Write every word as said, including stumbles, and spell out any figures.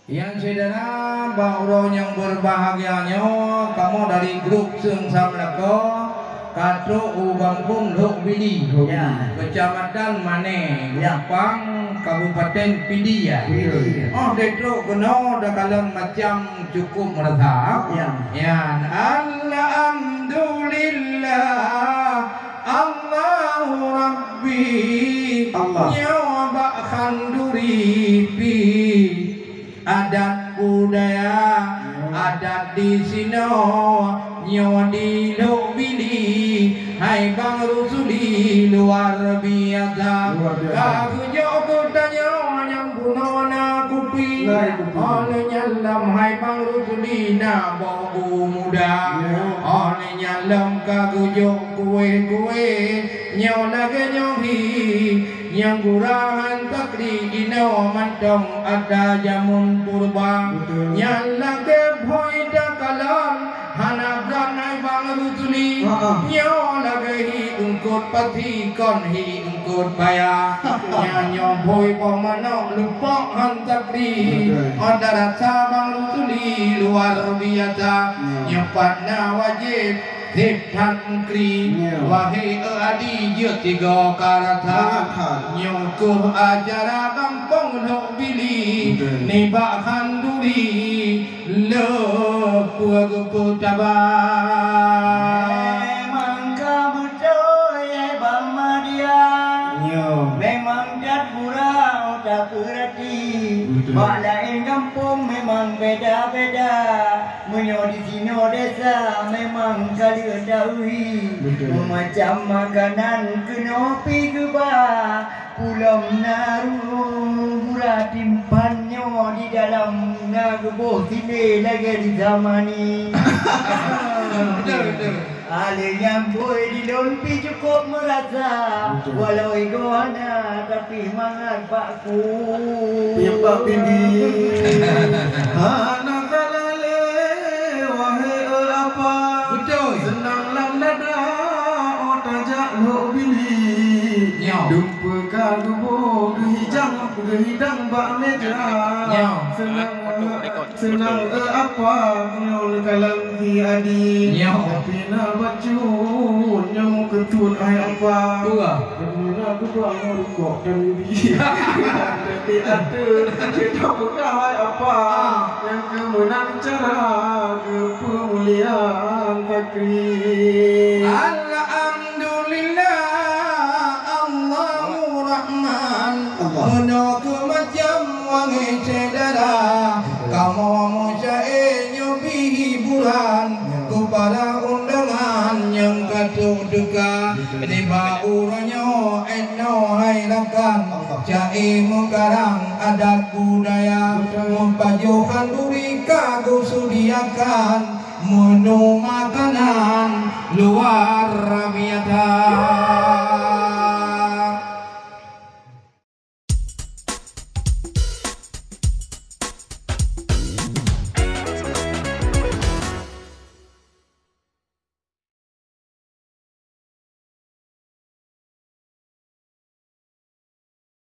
Nyang syedara, bak uroe nyang beubahgia nyoe, kamoe dari grup Seung Sam Lakoe ka trok u Gampông Lhok Bili, Ya. Keucamatan Manè, Ya. Gampông, Kabupaten Pidie. Pidie. Oh, trok keunoe takalon macam cukup meurasa. Ya. Nyan, alhamdulillah, Allahu Rabbi. Allah. Nyoe bak khanduri pi. Adat budaya, Ya. adat di sinoe, nyoe di Lhok Bili, hai Bang Rusuli luar biasa. Luar biasa. Ka geujok keu tanyoe nyang bunoe na kupi. Na kupi. Óh lheueh nyan lom hai Bang Rusuli na boh u muda. Ya. Óh lheueh nyan lom ka geujok kueh-kueh, nyoe lagèe nyoe hi. Nyang gura han takri inoe mantong atra jameun purba. Betul. Nyan lagèe bhôi takalon hana brat hai Bang Rusuli. Ha, ha. Nyoe lagèe hi eungkôt pasi kon hi eungkôt paya. Nyan nyoe bhôi boh manok leupok han takri. Betul. Atra rasa Bang Rusuli luar biasa. Ya. Nyoe pat na wajéb Sép that eungkri, Ya. wahé eu adi jeuet tiga ka rasa. Mangat that. Nyoe keuh acara gampông Lhok Bili, Betul. nibak khanduri le peue geupeutaba. Memang ka beutôi, hai Bang Madia. Nyoe. Memang that gura tapeurati. Betul. Bak laén gampông memang beda-beda. Meunyoe di sinoe desa memang ka lheueh tauhi. Betul. Meumacam makanan keunoe pih geuba. Pulom na rueng gura timphan nyoe di dalam na geuboh sidéh lagèe di zamani. Betul, betul. Alèh nyan bhôi di lôn pih cukup meurasa, Betul. walau igoe hana, tapi mangat bak ku. Nyang bak bibi. Hana salah lé, wahé eu apa. Betul. Seunang lam dada, oh tajak Lhok Bili. Nyoe. Dumpeue ka geuboh, geuhidang, geuhidang bak meja. Nyoe. Seunang Seunang, eh, apa, meunyoe leukalang di adi. Nyoe. Tapi na bacut, nyoe meukeutut hai apa. Dua. Kamoe na keudua ngon rukok dan budi. Tapi ate, kita peugah hai apa. Ah. Nyang keu meunan cara, keu peumuliaan takri. Alhamdulillah, Allahu Rahman. Allah. Meunoe keu macam wangé syedara. Kamoe meusaé nyoe bri hiburan Ya. keu para undangan nyang ka trok teuka. Betul. Nibak uroe nyoe, inoe hai rakan, Allah. Saé meukarang adat budaya, Betul. meupajoh khanduri ka geusudiakan, menu makanan luar biasa.